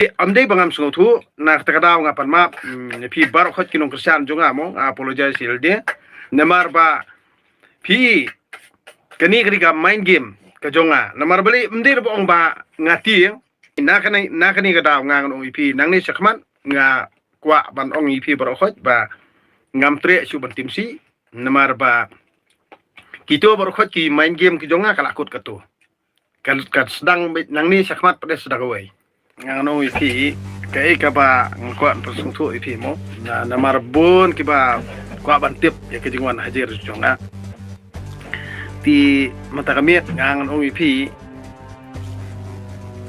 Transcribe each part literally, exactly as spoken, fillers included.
Ym dei ba ngam sngewthuh, na kata ka daw nga pan map, mm, ïa phi baroh khoit ki nongkyrshan jong nga mo, nga apologize ïa lade. Namar ba phi kane ka dei ka mind game ka jong nga. Namar balei ym dei ba ong ba nga tieng. Na kane, na kane ka daw nga ngan ong ïa phi nangne shakhmat nga kwah ban ong ïa phi baroh khoit ba ngam treh shuh ban tim sih. Namar ba kito baroh khoit ki mind game ki jong nga ka la kut kato. Ka, ka sdang beit nangne shakhmat pat de sdang kawei. Nga ngan ong ïa phi kaei kaba nga kwah ban pynsngewthuh ïa phi mo. Na, namar bun kiba kwah ban tip ïa ka jingwan hajir jong nga. Te mynta ka miet nga ngan ong ïa phi,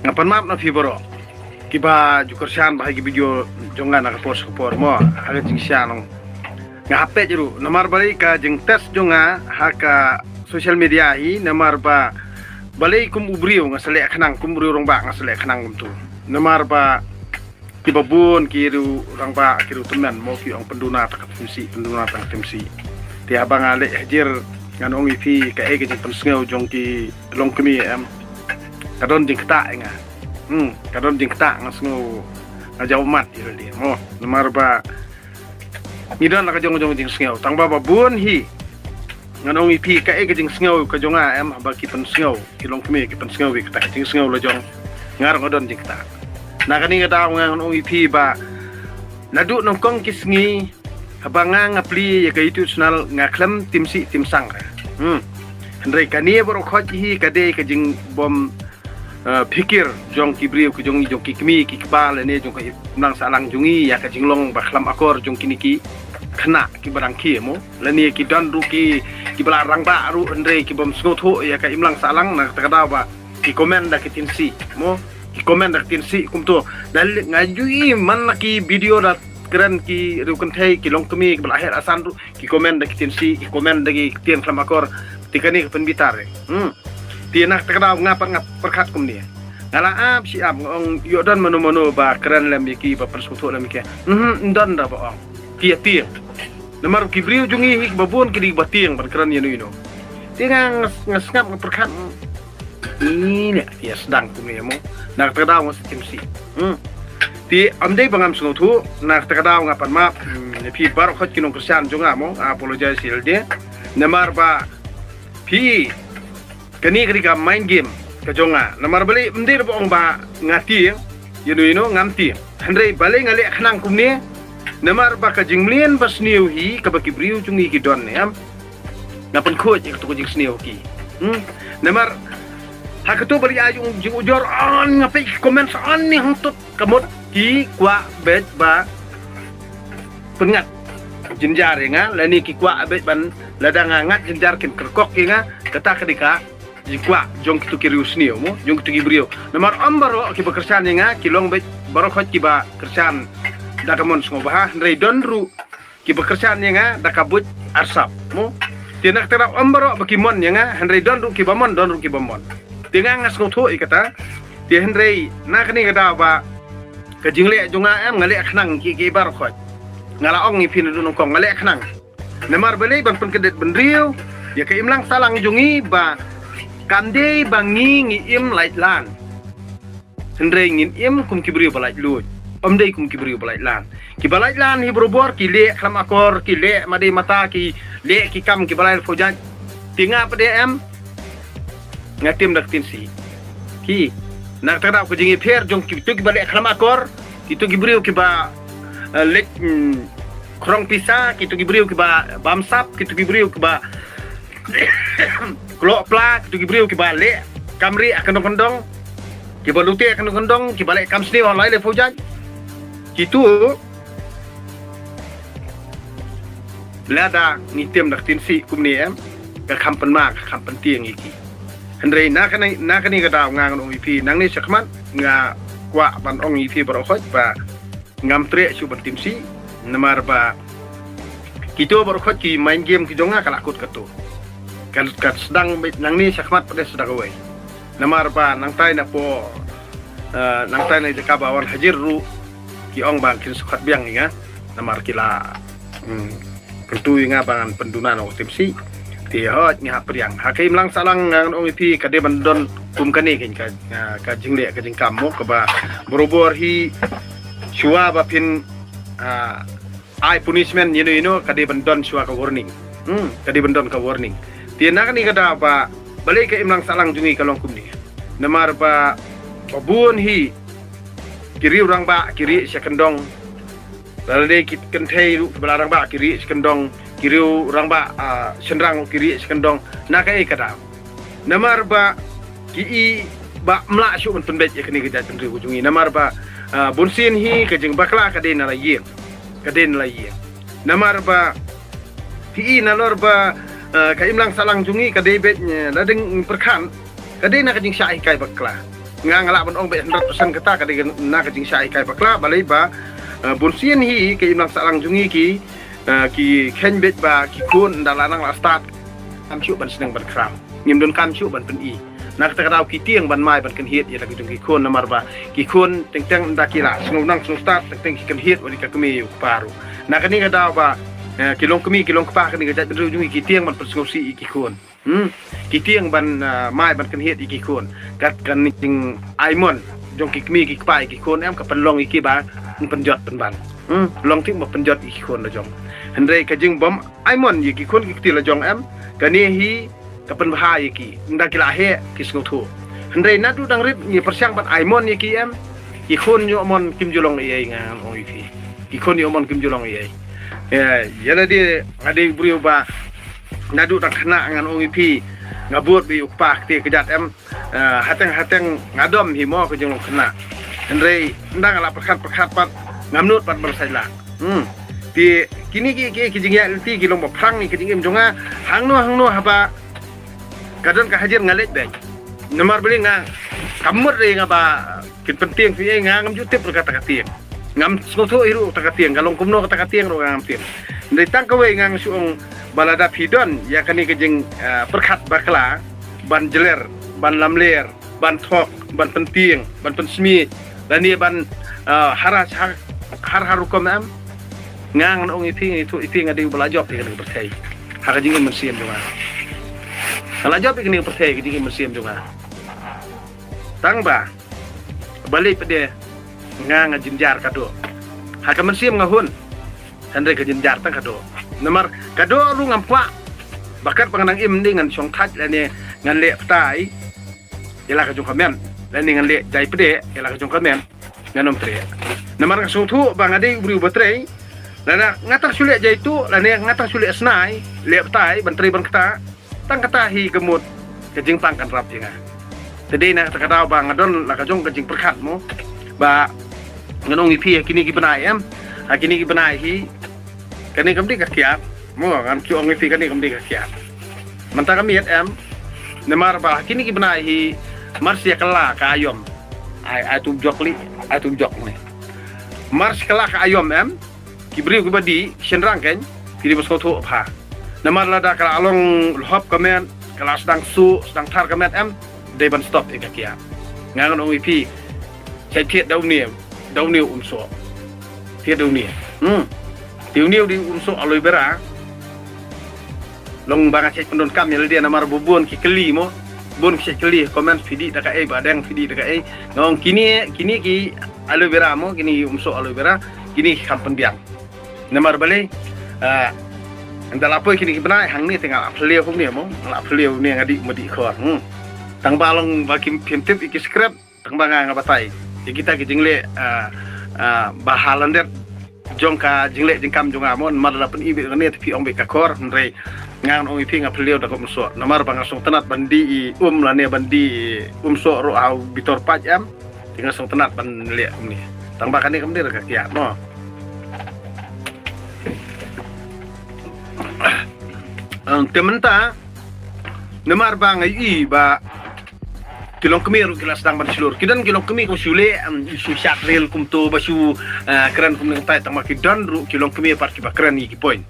nga pan map na phi baroh kiba ju kyrshan ba ha ki video jong nga na ka por sha ka por mo, ha ka jingshisha nong. Nga hap peit ruh namar balei ka jingtest jong nga ha ka social media hi, namar ba balei kum u briew nga sa leh khnang, kum u briew rangbah nga sa leh khnang kumto. Namar ba kiba bun ki riew rangbah, ki riew tymmen mo, ki ong pynduna tang ka tim sih, pynduna tang ka tim sih. Te haba nga leit hajir ngan ong ïa phi kaei ka jingpynsngew jong ki longkmie em, ka don jingktah ïa nga. Hmm, ka don jingktah, nga sngew nga jaw mat ïa lade mo. Namar ba ngi don la ka jong jong jingsngew, tang ba ba bun hi. Ngan ong ïa phi kaei ka jingsngew ka jong nga em, haba ki pynsngew, ki longkmie ki pynsngew ïa kata ka jingsngew la jong nga ruh nga don jingktah. Na kane ka daw nga ngan ong ïa phi ba naduh nyngkong ki sngi haba nga nga plie ïa ka YouTube channel nga khlem tim sih tim sang re. Hmm. Hynrei kane baroh khoit hi ka dei ka jingbym, eh, phikir jong ki briew, ki jong ngi, jong ki kmie ki kpa lane jong ka imlang sahlang jong ngi ïa ka jinglong ba khlem akor jong kine ki khynnah kiba dang khie mo. Lane ki don ruh ki, kiba la rangbah ruh hynrei ki bym sngewthuh ïa ka imlang sahlang, na kata ka daw ba ki comment da ki tim sih mo. Ki comment da ki tim sih kumto. Da lei nga ju i man la ki video da kren ki riew kynthei, ki longkmie kiba la heh la san ruh ki comment da ki tim sih, ki comment da ki ktien khlem akor. Te kane ka pynbitar. Hmm. Te na kata ka daw nga pat nga pyrkhat kumne. Nga la ap shi ap, nga ong ïoh don mano mano ba kren lem ïa ki, ba pynsngewthuh lem ïa ki. Mhm, ym don da ba ong. Ki ïa tieng. Namar ki briew jong ngi hi ba bun ki dei ba tieng ban kren ïa no ïa no. Te nga, nga, nga sngap nga pyrkhat. Ine ïa sdang kumne mo. Na kata ka daw nga sa tim sih. Hmm. Te ym dei ba ngam sngewthuh, na kata ka daw nga pan map. Hmm, ïa phi baroh khoit ki nongkyrshan jong nga mo, nga apologize ïa lade. Namar ba phi kane ka dei ka mind game ka jong nga. Namar balei ym dei ba ong ba nga tieng, ïa no ïa no ngam tieng. Hynrei balei nga leh khnang kumne, namar ba ka jingmlien ba sniew hi kaba ki briew jong ngi ki don ne em. Nga pynkhuid ïa kato ka jingsniew ki. Hmm? Namar ha kato ba lei ai jong jingujor on nga peit ki comment sa on ne hangtut ka mut ki kwah beit ba pynngat jynjar ïa nga, lane ki kwah beit ban lada nga ngat jynjar kin kyrkok ïa nga, kata ka dei ka jingkwah jong kito ki riew sniew mo, jong kito ki briew. Namar ym baroh kiba kyrshan ïa nga ki long beit baroh khoit kiba kyrshan da ka mon sngewbha, hynrei don ruh kiba kyrshan ïa nga da ka buit arsap mo. Te na kata ka daw ym baroh ba ki mon ïa nga, hynrei don ruh kiba mon, don ruh kiba mon. Te nga nga sngewthuh ïa kata. Te hynrei na kane ka daw ba ka jingleh jong nga em, nga leh khnang ki, ki baroh khoit. Nga la ong ïa phi naduh nyngkong nga leh khnang. Namar balei ban pynkyndit bynriew ïa ka imlang sahlang jong ngi ba kam dei ba ngi ngi im laitlan. Hynrei ngin im kum ki briew ba laitluid. Ym dei kum ki briew ba laitlan. Kiba laitlan hi barabor ki leh khlem akor, ki leh made mata, ki leh ki kam kiba lai phew jait. Te nga pat de em, nga tim da ka tim sih. Ki, na kata ka daw ka jingïapher jong kito kiba leh khlem akor, kito ki briew kiba, eh, leit, mm, khrong pisa, kito ki briew kiba bamsap, kito ki briew kiba kloh pla, kito ki briew kiba leh kam rieh ha kyndong kyndong, kiba lute ha kyndong kyndong, kiba leh kam sniew ha lai lai phew jait. Kito lada ngi tim da ka tim sih kumne em, ka kham pynma, ka kham pyntieng ïa ki. Hynrei na kane, na kane ka daw nga ngan ong ïa phi nangne shakhmat, nga kwah ban ong ïa phi baroh khoit ba ngam treh shuh ban tim sih, namar ba kito baroh khoit ki mind game ki jong nga ka la kut kato. Ka, ka sdang beit nangne shakhmat pat de sdang kawei. Namar ba nangtai na por, eh, nangtai na jaka ba wan hajir ruh ki ong ba kin sngewkhat biang ïa nga. Namar ki la, hmm, kyntu ïa nga ba ngan pynduna na ka tim sih. Te hooid ngi hap pdiang. Ha ka imlang sahlang ngan ong ïa phi ka dei ban don kum kane kein ka, ah, ka jingleh ka jingkam mo kaba barabor hi shuwa ba phin, ah, ai punishment ïa no ïa no ka dei ban don shuwa ka warning. Hmm, ka dei ban don ka warning. Te na kane ka daw ba balei ka imlang sahlang jong ngi ka long kumne. Namar ba ba bun hi ki riew rangbah ki rieh sha kyndong. Lada dei ki kynthei ruh kiba la rangbah ki rieh sha kyndong, ki riew rangbah, ah, shynrang ruh ki rieh sha kyndong. Na kaei ka daw? Namar ba ki i ba ym lah shuh ban pynbeit ïa kane ka jaitbynriew ka jong ngi. Namar ba, ah, bunsien hi ka jingbakla ka dei na la ïing. Ka dei na la ïing. Namar ba phi i nalor ba, ah, ka imlang sahlang jong ngi ka dei beit, eh, la dang pyrkhat ka dei na ka jingshah hikai bakla. Nga nga lah ban ong beit hundred percent kata ka dei na ka jingshah hikai bakla, balei ba, eh, bunsien hi ka imlang sahlang jong ngi ki, eh, ki kheiñ beit ba ki khun ynda la nang la stad kam shuh ban sneng ban khram. Ngim donkam shuh ban pyni. Na kata ka daw ki tieng ban mai ban kynhied ïa la ki jong ki khun namar ba ki khun teng teng ynda ki la sngew nang sngew stad teng teng ki kynhied wat ïa ka kmie ïa u kpa ruh. Na kane ka daw ba, eh, ki long kmie ki long kpa kane ka jaitbynriew jong ngi ki tieng ban pynsngewsih ïa ki khun. Hmm. Ki tieng ban, ah, mai ban kynhied ïa ki khun. Kat kan jing ai mon jong ki kmie ki kpa ïa ki khun em ka pynlong ïa ki ba pynjot pynban. Hmm. Long thik ba pynjot ïa ki khun la jong. Hynrei ka jingbym ai mon ïa ki khun ki kti la jong em. Kane hi ka pynbha ïa ki. Ynda ki la heh ki sngewthuh. Hynrei naduh dang rit ngi pyrshang ban ai mon ïa ki em. Ki khun ïoh mon kim ju long ei ei ngan ong ïa phi. Ki khun ïoh mon kim ju long ei ei. Ïa, ïa lade nga dei u briew ba naduh dang khynnah ngan ong ïa phi, nga bud bad u kpa kti kjat em. Ah, hateng hateng nga dom hi mo ka jinglong khynnah. Hynrei ynda nga la pyrkhat pyrkhat pat ngam nud pat ban sa ïa la. Hmm. Te kine ki, ki, ki jingïaid lynti ki long ba phrang ïa ka jingim jong nga. Hangno hangno haba ka don ka hajar nga leit beit. Namar balei nga, kam mut re nga ba kin pyntieng phi ei, nga ngam ju tip ruh kata ka tieng. Ngam sngewthuh hi ruh kata ka tieng, ka long kumno kata ka tieng ruh nga ngam tip. Hynrei tang kawei nga nga shu ong ba lada phi don ïa kane ka jing, eh, pyrkhat bakla ban jler, ban lamler, ban thok, ban pyntieng, ban pynsmit, lane ban, eh, har har, har har rukom em. Nga ngan ong ïa phi, nga ithuh ïa phi nga dei uba la jop ïa kane ka pyrthei ha ka jingim mynsiem jong nga. Nga la jop ïa kane ka pyrthei ha ka jingim mynsiem jong nga. Tang ba balei pat de nga nga jynjar ka doh. Ha ka mynsiem nga hun. Hynrei ka jynjar tang ka doh. Namar ka doh ruh ngam kwah. Ba kat ba ngan nang im ngan shong thait lane ngan leh batai ïa la ka jong ka met, lane ngan leh jai pdeh ïa la ka jong ka met, ngan ym treh. Namar nga sngewthuh ba nga dei u briew ba trei. Lane nga tang shu leh jai tuh, lane nga tang shu leh snai, leh batai ban trei ban ktah. Tang kata hi ka mut ka jingpang kan rap ïa nga. Te dei na kata ka daw ba nga don la ka jong ka jingpyrkhat mo. Ba ngan ong ïa phi ha kine ki bnai em. Ha kine ki bnai hi kane kam dei ka kiad. Mo ngan shu ong ïa phi kane kam dei ka kiad. Mynta ka miet em. Namar ba ha kine ki bnai hi mar shu ïa kylla ka aïom. Ai, ai tu jok li, ai tu jok ni. Mar shu ïa kylla ka aïom em. Ki briew kiba dih, ki shynrang kein, ki dei ban sngewthuh bha. Namar lada ka la long lhop ka met, ka la sdang suh, sdang thar ka met em, dei ban stop ïa ka kiad. Nga ngan ong ïa phi, shait thied da une, da une u um soh. Thied da une. Hmm. Te une u dei u um soh aloe vera. Long ba nga shait pyndonkam ïa lade namar ba bun ki kylli mo. Bun ki shait kylli comment phi dih da kaei ba dang phi dih da kaei. Nga ong kine, kine ki aloe vera mo, kine ki um soh aloe vera, kine ki kham pynbiang. Namar balei, ah, ynda la poi kine ki bnai hangne te nga la phylliew kumne mo, nga la phylliew ne nga dih ma dih khor. Hmm. Tang ba long ba kim phim tip ïa ki script, tang ba nga nga batai ïa kita ki jingleh, ah, ah, ba ha lyndet jong ka jingleh jingkam jong nga mo, namar la pyni beit kane te phi ong beit ka khor, hynrei nga ngan ong ïa phi nga phylliew da ka um soh. Namar ba nga sngewtynnat ban dih i um lane ban dih i um soh ruh ha u bitor paid em. Te nga sngewtynnat ban leh kumne. Tang ba kane kam dei ka kiad mo. Em, te mynta namar ba nga ïohi ba ki longkmie ruh ki la sdang ban shlur. Ki don ki longkmie kiba shu leh, em, shu shad reel kumto ba shu, eh, kren kumne kumtai, tang ba ki don ruh ki longkmie pat kiba kren ïa ki point.